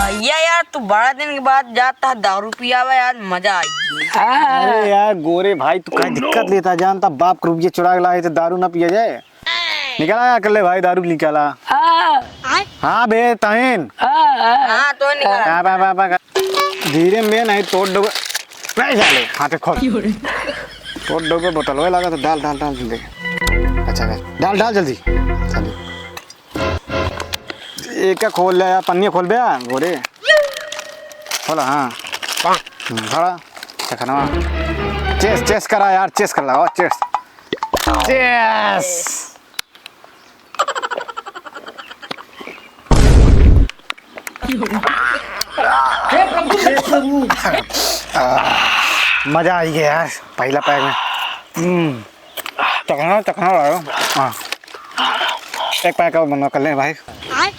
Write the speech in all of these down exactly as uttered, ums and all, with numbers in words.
भैया यार, तू बड़ा दिन के बाद जाता है दारू पियावा यार, मजा आई। अरे यार गोरे भाई, तू का दिक्कत लेता, जानता बाप के रुपये चुरा के लाए तो दारू ना पिया जाए। निकला यार, कर ले भाई, दारू निकाला। हाँ। हाँ बे, तहिन। हाँ, हाँ। हाँ, तो निकाला। हाँ, बा, बा, बा, बा। धीरे में नहीं, तोड़ डोबे। नहीं साले, हाथे खोल। क्यों रे? तोड़ डोबे बोतल, वही लगा तो डाल, डाल, डाल, जल्दी। अच्छा, अच्छा। डाल, डाल जल्दी। चलिए। एक का खोल ले यार, पन्नी खोल बे यार, गोरे। खोला, हाँ। हम्म, खड़ा। चखनवा। Cheers, cheers करा यार, cheers कर लगाओ, cheers। Cheers। हे प्रभु, हे प्रभु। आह, मजा आई गया यार, पहला पैग में। हम्म, चखना, चखना लगा। हाँ। एक पैग और बनवा कर ले भाई। आय।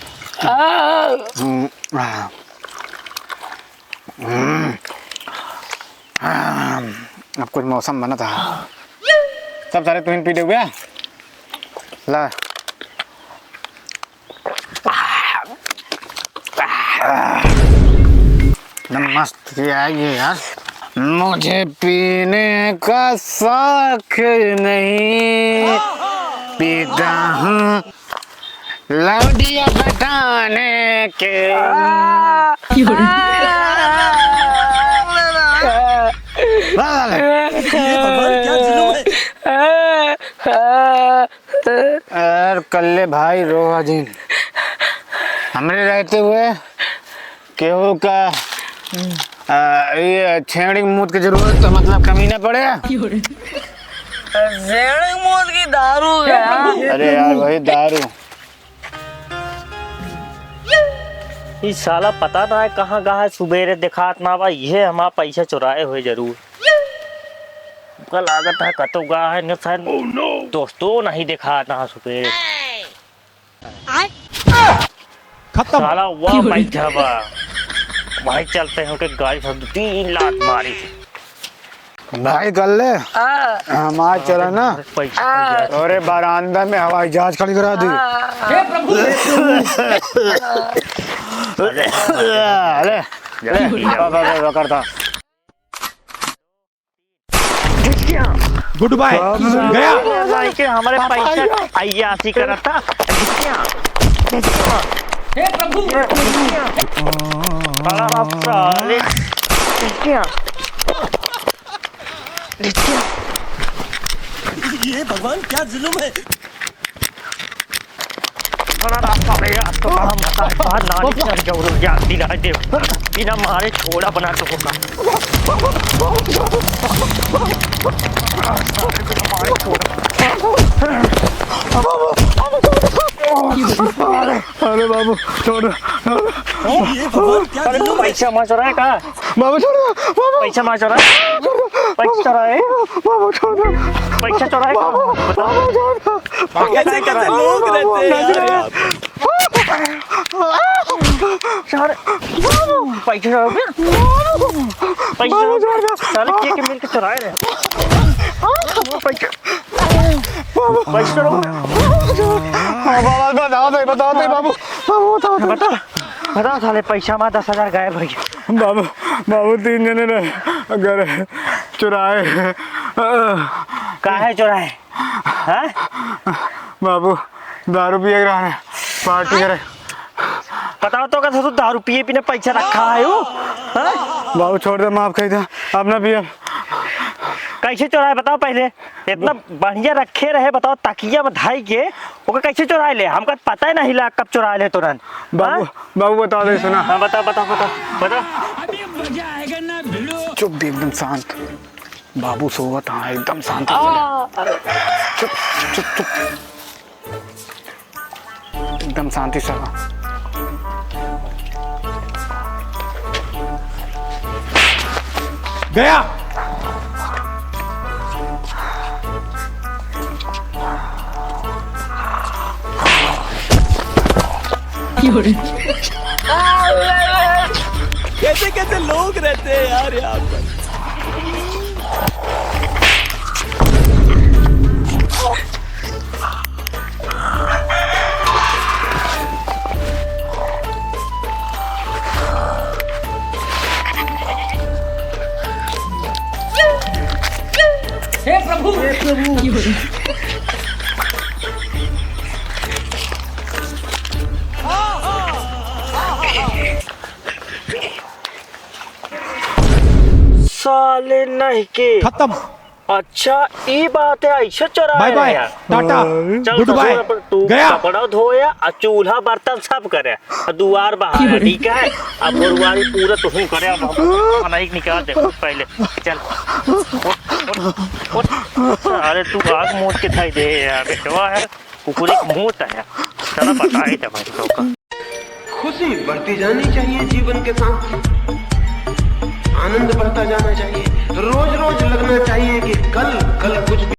हम्म, हाँ। हम्म। हाँ, अब कुछ मौसम बना था। सब सारे तुहिन पी ले हुए। ला। एकदम मस्त किया है ये यार। मुझे पीने का शौक नहीं, पीता हूँ लौंडिया पटाने के। वाह, वाह, वाह। ये भगवान, क्या जुल्म है। यार कल्ले भाई रोवा जिन, हमरे रहते हुए केहू का, आ, ये छेड़ी मूत के जरूरत तो मतलब कमी ना पड़े। छेड़ी मूत की दारू है। अरे यार वही दारू। ई साला पता ना है कहाँ गा है, सुबेरे देखात ना बा, ये हमार पैसा चुराए हुए जरूर। हमका लागत है कतो गा है, न शायद दोस्तों नहीं देखात ना सुबेरे। खत्म। साला वह बैठा बा। भाई चलते हैं, ओके गाड़ी से दो तीन लात मारी थी। भाई कर ले। हाँ। हमार चला ना। पैसा। अरे बरामदा में हवाई जहाज खड़ी करा दी। हे प्रभु। अरे, अरे, बा, बा, बा, बा, करता। Good bye। गया। भाई के हमारे पैसा अय्यासी करता। हे प्रभु। बड़ा साले। ये भगवान क्या जुल्म है। बड़ा रास्ता ले यार, तो बड़ा मजा है। बाहर नाली चल जाओ, याद दिला दे। बिना मारे छोड़ा बना तो होगा। अरे बाबू, छोड़। ये भगवान, क्या अरे जुल्म है। पैसा मार चुराए का? बाबू, छोड़ दो, बाबू। पैसा मार चुराए? पैसा चुराए? बाबू, छोड़ दो। पैसा चुराए? बाबू, बताओ। बाबू, छोड़ दो। कैसे, कैसे लोग रहते हैं यार यहाँ पे। सारे, पैसा चुराए? पैसा चुराए? साले के, के मिल के चुराए रहे। पैसा, पैसा चुराए? बाबू, बताओ, बताओ, बताओ, बाबू। बाबू, बताओ, बताओ। बता, बता साले, पैसा मा दस हजार गायब होइ गया। बाबू, बाबू, तीन जने रहे, अगर चुराए। काहे चुराए? हाँ? बाबू, दारू पिए के रहने, पार्टी करे। बताओ तो, का तू दारू पिए बिना पैसा रखा है वो? हाँ? बाबू, छोड़ दे, माफ कर दे, अब ना पिए। कैसे चुराए, बताओ पहले। इतना बढ़िया रखे रहे, बताओ, तकिया में धाई के, ओका कैसे चुराए ले? हमका पता ही नहीं ला कब चुराए ले तुरंत। बाबू, हाँ? बाबू, बता दे, सुना। हाँ, बता, बता, बता, बता। अभी मजा आएगा ना भिड़ो। चुप दे, एकदम शांत। बाबू सोवत, हाँ, एकदम शांत। आ। चुप, चुप, चुप। एकदम शांति से रहो। गया। कैसे कैसे लोग रहते हैं यार यहाँ पर। हे प्रभु। साले नहीं के। खत्म। अच्छा, ई बात है, ऐसे चोराए बाय बाय, रहे हैं। टाटा, चल गुड बाय, ससुर, अपन तू गया। कपड़ा धोया, आ चूल्हा बर्तन सब करे, आ दुआर बहारे, ठीक है? अब बुढ़वारी पूरा तुहूँ करे, अब हम खाना ही निकाल दे पहले। चल, उठ, उठ, उठ। अरे तू आग मूत के थाई दे यार, बेटवा है, कुकुरी के मूत है। चला बताई दे भाई तो का। खुशी बढ़ती जानी चाहिए जीवन के साथ, आनंद बढ़ता जाना चाहिए। रोज रोज लगना चाहिए कि कल, कल कुछ भी